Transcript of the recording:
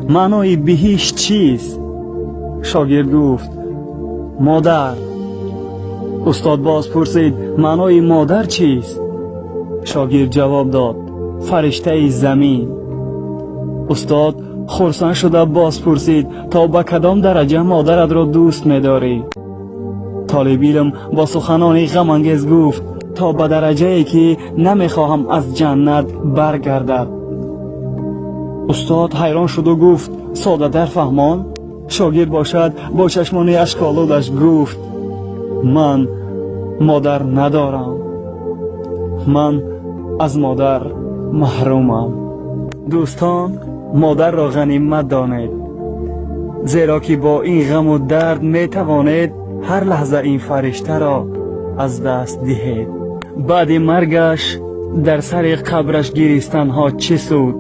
Маънои биҳишт чист? Шогирд гуфт: «Модар». Устод боз пурсид: «Маънои модар чист?» Шогирд ҷавоб дод: «Фариштаи замин». Устод хурсанд шуда боз пурсид: «То ба кадом дараҷа модаратро дӯст медорӣ?» Толиби илм бо суханони ғамангез гуфт: «То ба дараҷае, ки намехоҳам аз ҷаннат баргардад». Устод ҳайрон шуду гуфт: «Содатар фаҳмон». Шогирд бошад, бо чашмони ашколудаш гуфт: «Ман модар надорам, ман аз модар маҳрумам». Дӯстон, модарро ғанимат донед, зеро ки бо ин ғаму дард метавонед ҳар лаҳза ин фариштаро аз даст диҳед. Баъди маргаш дар сари қабраш гиристанҳо чӣ суд?